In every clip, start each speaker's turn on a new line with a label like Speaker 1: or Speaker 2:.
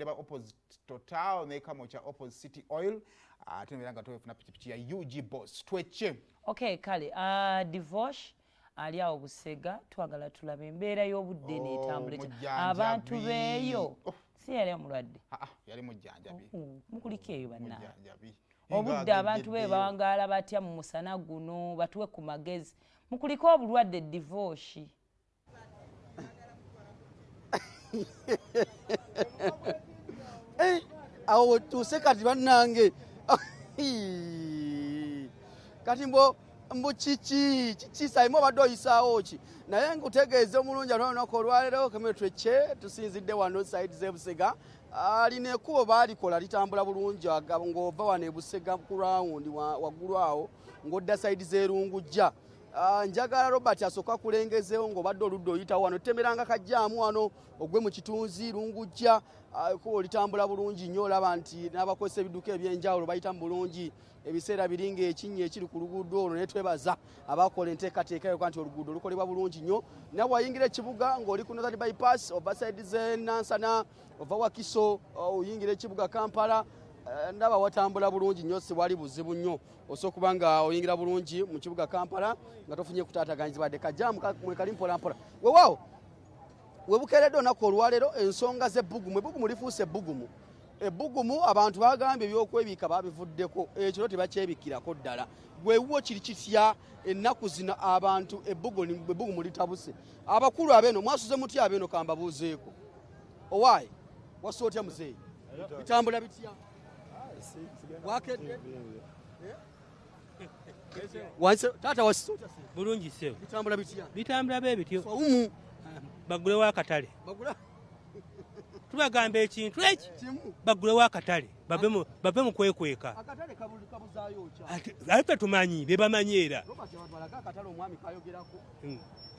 Speaker 1: Ndeeba opposite Total ne Kamwokya opposite City Oil, ate nobeera nga twefuna pikipiki ya UG Boss. Twekye.
Speaker 2: Okay, kale, Divosh ali awo Busega, twagala tulaba embeera y'obudde neetambula etya.
Speaker 1: Mujjanjabi.
Speaker 2: Abantu beeyo.
Speaker 1: Oh.
Speaker 2: Si yali omulwadde?
Speaker 1: Ah, ah, yali mujjanjabi.
Speaker 2: Oh, mukuliko eyo bannange.
Speaker 1: Mujjanjabi.
Speaker 2: Obudde abantu be bawangaala batya mu musana guno? Batuwe ku magezi. Mukuliko obulwadde, Divoshi.
Speaker 3: Eh, awo wetuuse kati bannange. Kati mbo kiki kiki saimu obadde oyisaawo ki? Naye nkutegeeza omulungi ate olunaku olwaleero kemetwekye tusinzidde wano side z'e Busega. Lino ekkubo baalikola litambula bulungi ng'ova wano e Busega ku rawundi waggulu awo ng'odda side z'e Lungujja. Njagala Robert asooka akulengezeewo ng'obadde oludda oyitawo wano temeranga kajjaamu wano ogwe mu kitunzi Lungujja. Ekkubo litambula bulungi nnyo, olaba nti n'abakozesa ebidduka ebyenjawulo bayitamu bulungi. Ebiseera biri ng'ekinnya ekiri ku luguudo olwo, naye twebaza abakola enteekateeka yoka nti oluguudo lukolebwa bulungi nnyo. Nawe wayingira ekibuga ng'oli ku Northern Bypass, ova side z'e Nansana, ova Wakiso, oyingira ekibuga Kampala, ndaba watambula bulungi nnyo, siwali buzibu nnyo. Osobola okuba nga oyingira bulungi mu kibuga Kampala nga tofunye kutaataganyizibwa dde kajaamu mwekali mpolampola. Wewaawo webukeeredde olunaku olwaleero ensonga z'ebbugumu, ebbugumu lifuuse ebbugumu. Ebbugumu abantu bagambye ebyokwebika babivuddeko, ekiro tebakyebikkirako ddala. Gwewuwo kiri kitya ennaku zino? Abantu ebbugumu litabuse. Abakulu abeeno mwasuze mutya? Abeeno kambabuuzeeko. Owaayi, wasuze otya muzeeyi? Bitambula bitya? Wakedde wansi taata, wasuze otya?
Speaker 4: Bulungi ssebo.
Speaker 3: Bitambula bitya?
Speaker 4: Bitambula bwe bityo.
Speaker 3: Swawumu.
Speaker 4: Baggulewo akatale.
Speaker 3: Bagula.
Speaker 4: Tubagamba ekintu eki.
Speaker 3: Kimu.
Speaker 4: Baggulewo akatale, bave mu kwekweka.
Speaker 3: Akatale kabuzaayo kya?
Speaker 4: Ate ffe tumanyi be bamanyi era.
Speaker 3: Robert, abantu balaga akatale omwami kayogerako.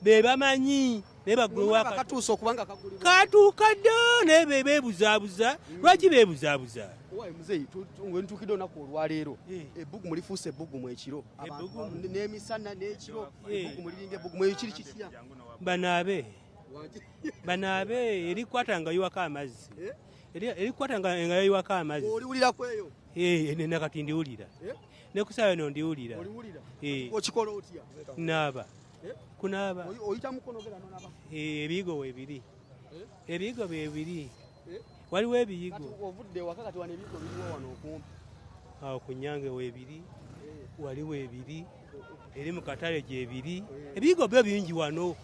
Speaker 4: Be bamanyi naye baggulewo akatale.
Speaker 3: Katuuse okuba nga kagulibwa.
Speaker 4: Katuuka dda, naye be beebuzaabuza. Lwaki beebuzaabuza?
Speaker 3: Owaye muzeeyi, we ntuukidde olunaku olwaleero, ebbugumu lifuuse ebbugumu ekiro.
Speaker 4: Ebbugumu.
Speaker 3: N'emisana n'ekiro ebbugumu liringa ebbugumu. Eyo kiri kitya?
Speaker 4: Banaabe.
Speaker 3: Wangi.
Speaker 4: Banaabe, erikwata nga yiwako amazzi.
Speaker 3: Eh?
Speaker 4: Erikwata nga yayiwako amazzi.
Speaker 3: Oliwulirako eyo?
Speaker 4: Eh, nakati ndiwulira.
Speaker 3: Eh?
Speaker 4: Ne ku ssaawa eno ndiwulira.
Speaker 3: Oliwulira?
Speaker 4: Eh.
Speaker 3: Okikola otya?
Speaker 4: Naaba.
Speaker 3: Eh?
Speaker 4: Kunaaba.
Speaker 3: Oyita mukono gera nonaba?
Speaker 4: Eh, ebiyigo weebiri.
Speaker 3: Eh?
Speaker 4: Ebiyigo beebiri.
Speaker 3: Eh?
Speaker 4: Waliwo ebiyigo.
Speaker 3: Kati ovudde ewaka, kati wano ebiyigo biriwo wano okumpi?
Speaker 4: Awo ku nyange weebiri, waliwo ebiri eri mu katale gyebiri. Ebiyigo byo bingi wano.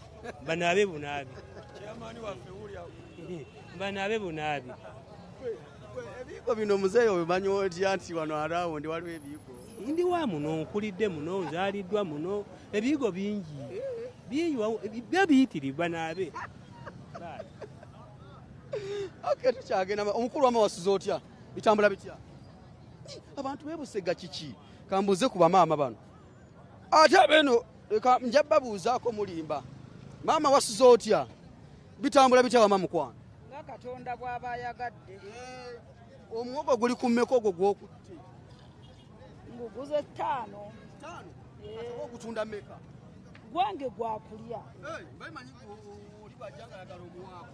Speaker 4: Banaabe bunaabi, banaabe bunaabi.
Speaker 3: Ebiyigo bino muzeeyi obimanyi otya nti wano arawundi waliwo ebiyigo?
Speaker 4: Ndi wa muno, nkulidde muno, nzaaliddwa muno. Ebiyigo bingi bingi, byo biyitirivu, banaabe.
Speaker 3: Okay, tukyagenda. Omukulu wama, wasuze otya? Bitambula bitya? Abantu bebusega kiki? Kambuuze ku bamaama bano ate abeeno, leka nja babuuzaako mulimba. Maama, wasuze otya? Bitambula bitya wama mukwano?
Speaker 5: Nga Katonda bw'aba ayagadde.
Speaker 3: Omuwogo guli ku mmeka ogwo gwokutte?
Speaker 5: Nguguze 5.
Speaker 3: 5? Ate ogutunda mmeka?
Speaker 5: Gwange gwakulya.
Speaker 3: Bamanyi oli bwajja omuwaako.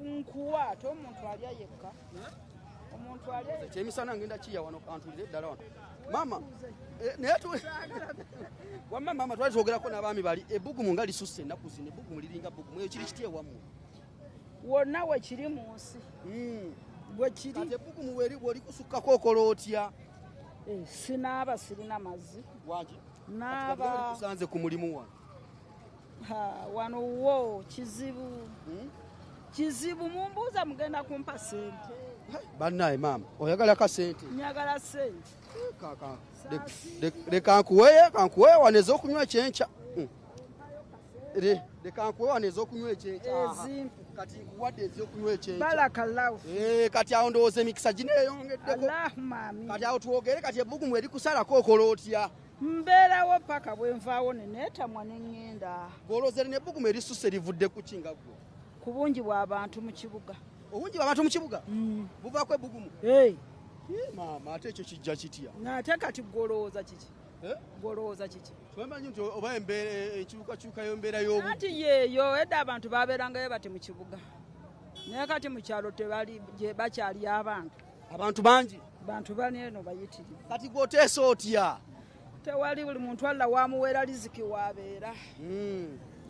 Speaker 5: Nkuwa ate omuntu alya yekka, omuntu alya yekka.
Speaker 3: Kyemisana ngenda kiya wano, kantulire ddala wano maama. Naye wamma maama, twali twogerako n'abaami bali, ebbugumu nga lisusse ennaku zino, ebbugumu liringa bbugumu. Eyo kiri kitya ewammwe?
Speaker 5: Wonna wekiri mu nsi bwe kiri.
Speaker 3: Kati ebbugumu weri kusukkako okola otya?
Speaker 5: Eh, sinaaba, sirina mazzi.
Speaker 3: Wangi?
Speaker 5: Naaba.
Speaker 3: Kusanze ku mulimu wano.
Speaker 5: Ha, wano wo kizibu, kizibu. Mumbuuza mugenda kumpa sente.
Speaker 3: Bannaye maama, oyagala ka sente?
Speaker 5: Njagala sente.
Speaker 3: Leka nkuweye, kankuweye wano ez'okunywa ekyenkya. Leka nkuwe wano ez'okunywa ekyenkya. Aha.
Speaker 5: Ezimpe.
Speaker 3: Kati nkuwadde ez'okunywa ekyenkya.
Speaker 5: Barakallahu.
Speaker 3: Eh, kati awo ndowooza emikisa gineeyongeddeko.
Speaker 5: Allahumma amin.
Speaker 3: Kati awo twogere, kati ebbugumu erikusalako okola otya?
Speaker 5: Mbeerawo paka bwenvaawo neneetamwa neŋŋenda.
Speaker 3: Gwolowooza lino ebbugumu erisusse livudde ku ki nga ggwe?
Speaker 5: Ku bungi bw'abantu mu kibuga.
Speaker 3: Obungi bw'abantu mu kibuga buvaako ebbugumu?
Speaker 5: Hey.
Speaker 3: Eh, maama, ate ekyo kijja kitya?
Speaker 5: Ate kati gwolowooza kiki?
Speaker 3: Eh?
Speaker 5: Gwolowooza kiki?
Speaker 3: Twemanyi nti oba embeera enkyukakyuka y'embeera y'obudde.
Speaker 5: Anti yeeyo edda abantu babeerangayo bati mu kibuga. Naye kati mu kyalo tebali bakyali abantu.
Speaker 3: Abantu bangi.
Speaker 5: Bantu bali eno bayitirivu.
Speaker 3: Kati gwe oteesa otya?
Speaker 5: Tewali, buli muntu Allah wamuweera riziki wabeera.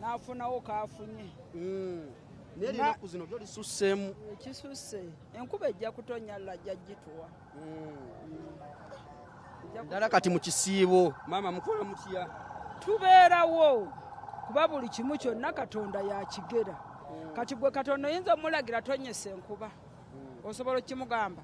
Speaker 5: N'afunawo k'afunye.
Speaker 3: Naye ennaku zino byo lisusseemu.
Speaker 5: Ekisusse. Enkuba ejja kutonnya, Allah ajja gituwa.
Speaker 3: Ddala kati mu kisiibo maama mukola mutya?
Speaker 5: Tubeerawo kuba buli kimu kyonna Katonda yakigera. Kati gwe Katonda oyinza omulagira tonyesa enkuba? Osobola okimugamba?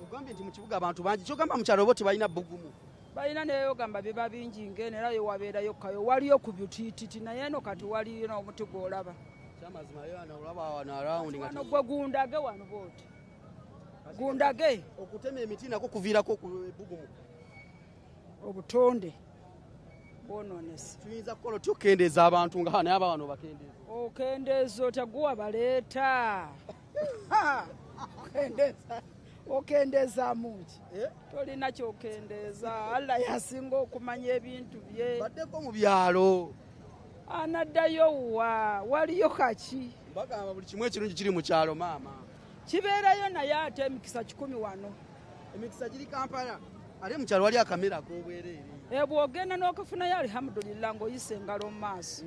Speaker 3: Ogambye nti mu kibuga abantu bangi, kyogamba mu kyalo bo tebalina bbugumu?
Speaker 5: Balina, naye ogamba biba bingi ng'eno era yo wabeerayo kayo waliyo ku butiititi, naye eno kati waliyo n'omuti gw'olaba. Wano gwe gundage wano bw'oti gundage.
Speaker 3: Okutema emiti nako kuviirako ebbugumu.
Speaker 5: Obutonde bwonoonese.
Speaker 3: Tuyinza kukola otya okukendeeza abantu nga naye aba wano bakendeeza?
Speaker 5: Okendeeza otya? Guwa baleeta okendeezaamu ki? Tolina kyokendeeza, Allah yasinga okumanya ebintu bye.
Speaker 3: Baddeko mu byalo.
Speaker 5: Anaddayo wa? Waliyo kaki?
Speaker 3: Bagamba buli kimu ekirungi kiri mu kyalo maama.
Speaker 5: Kibeerayo, naye ate emikisa 10 wano.
Speaker 3: Emikisa giri Kampala, ate mu kyalo wali akamere ak'obwereere.
Speaker 5: Bw'ogenda n'okafunayo, alhamdulillah, ng'oyisa engalo mu maaso.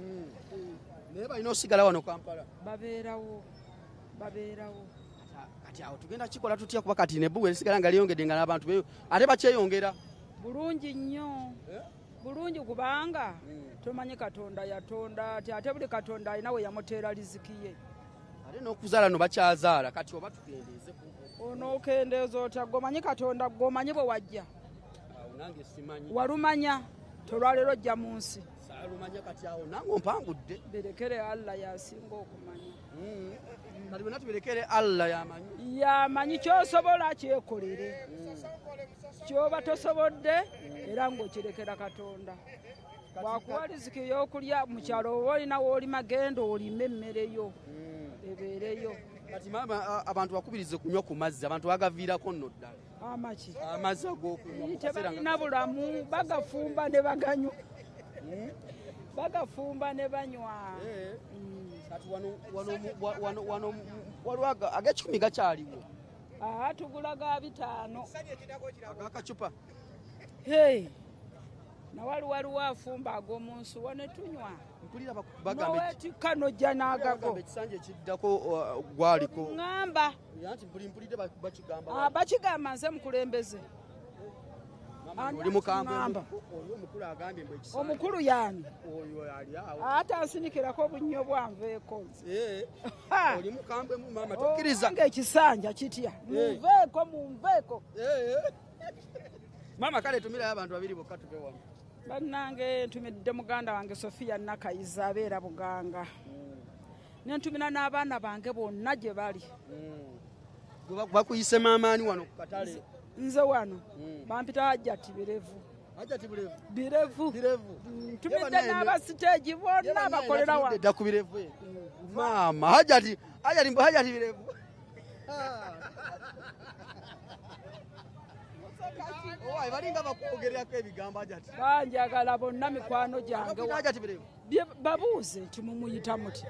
Speaker 3: Naye balina osigala wano Kampala.
Speaker 5: Babeerawo, babeerawo.
Speaker 3: Kati awo tugenda kikola tutya? Kuba kati nebbugu erisigala nga lyeyongedde nga n'abantu ate bakyeyongera.
Speaker 5: Bulungi nnyo, bulungi, kubanga tomanyi Katonda yatonda ati, ate buli Katonda alina we yamuteera riziki ye.
Speaker 3: Ate n'okuzaala no bakyazaala, kati oba tukendeeze?
Speaker 5: Onookendeeza otya? Gwomanyi Katonda, gwomanyi bwe wajja.
Speaker 3: Nange simanyi.
Speaker 5: Walumanya tolwaleero ojja mu nsi.
Speaker 3: Saalumanya, kati awo nange ompangudde.
Speaker 5: Birekere Allah, yasinga okumanya.
Speaker 3: Kati bwena tubirekere Allah, yamanyi.
Speaker 5: Yamanyi. Kyosobola kyekolere, kyoba tosobodde era ng'okirekera Katonda. Bwakuwa riziki ey'okulya mu kyalo, oba olina woolima, genda olime emmere yo ebeereyo.
Speaker 3: Kati maama, abantu bakubirize kunywa ku mazzi, abantu bagaviirako nno ddala.
Speaker 5: Amaki?
Speaker 3: Amazzi ag'okunywa.
Speaker 5: Tebalina bulamu, bagafumba ne baganywa, bagafumba ne banywa.
Speaker 3: Kati wano waliwo ag'ekikumi gakyaliwo?
Speaker 5: Aa, tugula ga 50.
Speaker 3: Agakacupa?
Speaker 5: Nawali waliwo afumba ag'omu nsuwa ne tunywa.
Speaker 3: Mpulira bagamba
Speaker 5: Noweetikka nojja n'agago.
Speaker 3: Ekisanja ekiddako gwaliko.
Speaker 5: Ŋŋamba.
Speaker 3: Anti mpulidde bakigamba.
Speaker 5: Bakigamba nze mukulembeze.
Speaker 3: Oli mukambwe, oli omukulu agambye mbu ekisanja.
Speaker 5: Omukulu yaani?
Speaker 3: Oyo ali awo.
Speaker 5: Ate ansinikirako obunnyo bwanveeko.
Speaker 3: Oli mukambwe mu maama, tokkiriza.
Speaker 5: Nga ekisanja kitya? Munveeko, munveeko.
Speaker 3: Maama, kale tumirayo abantu babiri bokka tuve wano.
Speaker 5: Bannange, ntumidde muganda wange Sofiya Nakayiza, abeera Buganga, nentumira n'abaana bange bonna gye bali.
Speaker 3: Bakuyise maamaani wano ku katale?
Speaker 5: Nze wano bampita Hajjati Birevu.
Speaker 3: Hajjati Birevu.
Speaker 5: Birevu.
Speaker 3: Birevu.
Speaker 5: Ntumidde n'abasiteegi bonna abakolera wano.
Speaker 3: Dda ku birevu maama. Hajjati, Hajjati, Hajjati Birevu. Balinga bakwogererako ebigambo, Hajjati.
Speaker 5: Banjagala bonna, mikwano gyange.
Speaker 3: Hajjati Birevu.
Speaker 5: Babuuze nti mumuyita muti,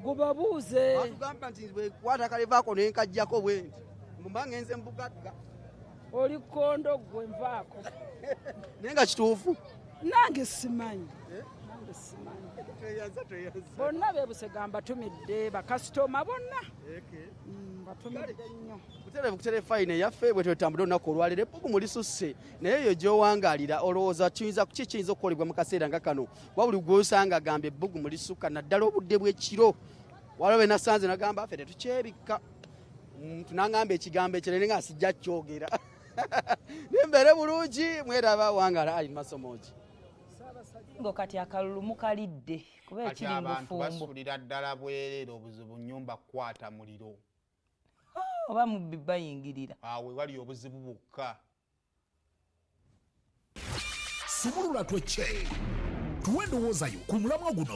Speaker 5: gubabuuze.
Speaker 3: Batugamba nti bwekwata akalevaako nenkajjako bwe nti mba ngenze mbugagga.
Speaker 5: Oli kondo gwe, nvaako.
Speaker 3: Naye nga kituufu?
Speaker 5: Nange simanyi, nange simanyi. Bonna bebusega mbatumidde, bakasitoma bonna mbatumidde nnyo.
Speaker 3: Butereevu kutere fayina eyaffe bwe twetambudde olunaku olwaleero. Ebbugumu lisusse, naye eyo gy'owangaalira olowooza kiyinza ki kiyinza okukolebwa mu kaseera nga kano? Wabuli gw'osanga agamba ebbugumu lisukka, naddala obudde bw'ekiro. Waliwo be nasanze nagamba ffe tetukyebikka. Omuntu n'angamba ekigambo ekirala nga sijja kyogera, naye mbeere bulungi. Mweraba, wangala ali masomoki.
Speaker 2: Ngo kati akalulu mukalidde kuba
Speaker 1: Kati
Speaker 2: ekiri
Speaker 1: abantu
Speaker 2: mufumbo.
Speaker 1: Basulira ddala bwereere. Obuzibu nyumba kukwata muliro.
Speaker 2: Oba mubbi bayingirira.
Speaker 1: Awo wali obuzibu bwokka.
Speaker 6: Sumulula twecce, tuwe endowooza yo ku mulamwa guno.